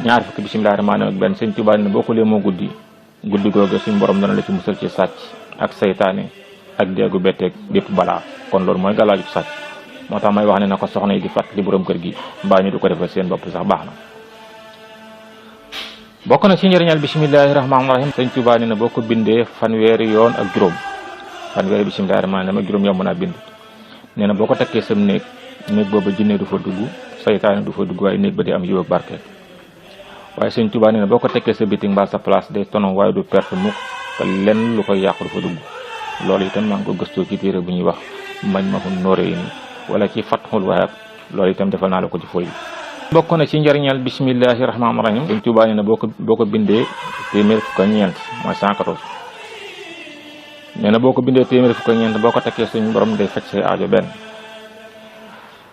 ñaar fukki bismillahir rahmanir rahim ak benn sëñ Tuubaa ne boo ko lee moo guddi googu suñu borom dana la ci musal ci sàcc ak saytaane ak deegu betteeg bépp balaa kon loolu mooy gàllaaju sàcc moo tax may wax ne na ko soxna yi di fàttali borom kër gi mbaa ñu du ko defal seen bopp sax baax na. bokk na ci njëriñal bismillahir rahmanir rahim sëñ Tuubaa ne na boo ko bindee fanweeri yoon ak juróom fanweeri bismillahir rahmanir rahim ak juróom yomb naa bind nee na boo ko takkee sam néeg booba jinne du fa dugg saytaane du fa dugg waaye néeg ba di am yiw ak barke. waaye sëñ Tuubaa nee na boo ko tekkee sa bitig mbaa sa place day tono waaye du perte mukk te lenn lu koy yàqu du fa dugg loolu itam maa ngi ko gëstoo ci téere bu ñuy wax Majmahun Nurayni wala ci Fathul Wahhab loolu itam defal naa la ko ci foy bokk na ci njariñal bismillahir rahmanir rahim sëñ Tuubaa nee na boo ko bindee téeméer fukk ak ñeent mooy 114 nee na boo ko bindee téeméer fukk ak ñeent boo ko tekkee suñu borom day faj say aajo benn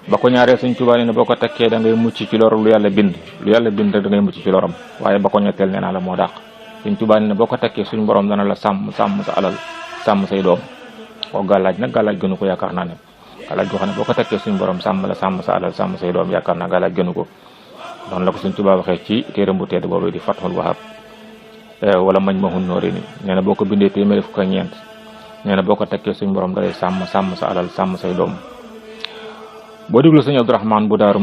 ba ko ñaareel sëñ Tuubaa nee na boo ko tekkee da ngay mucc ci lor lu yàlla bind rek da ngay mucc ci loram waaye ba ko ñetteel nee naa la moo dàq sëñ Tuubaa nee na boo ko tekkee suñu borom dana la sàmm sa alal sàmm say doom koo gàllaaj nag gàllaaj gënu ko yaakaar naa ne gàllaaj goo xam ne boo ko tekkee suñu borom sàmm sa alal sàmm say doom yaakaar naa gàllaaj gënu ko noonu la ko sëñ Tuubaa waxee ci téeram bu tedd boobu di Fathul Wahhab wala Majmahun Nurayni nee na boo ko bindee téeméer fukk ak ñeent nee na boo ko tekkee suñu borom dalay sàmm sa alal sàmm say doom boo déglu sëñ Abdourahmane bu Daaru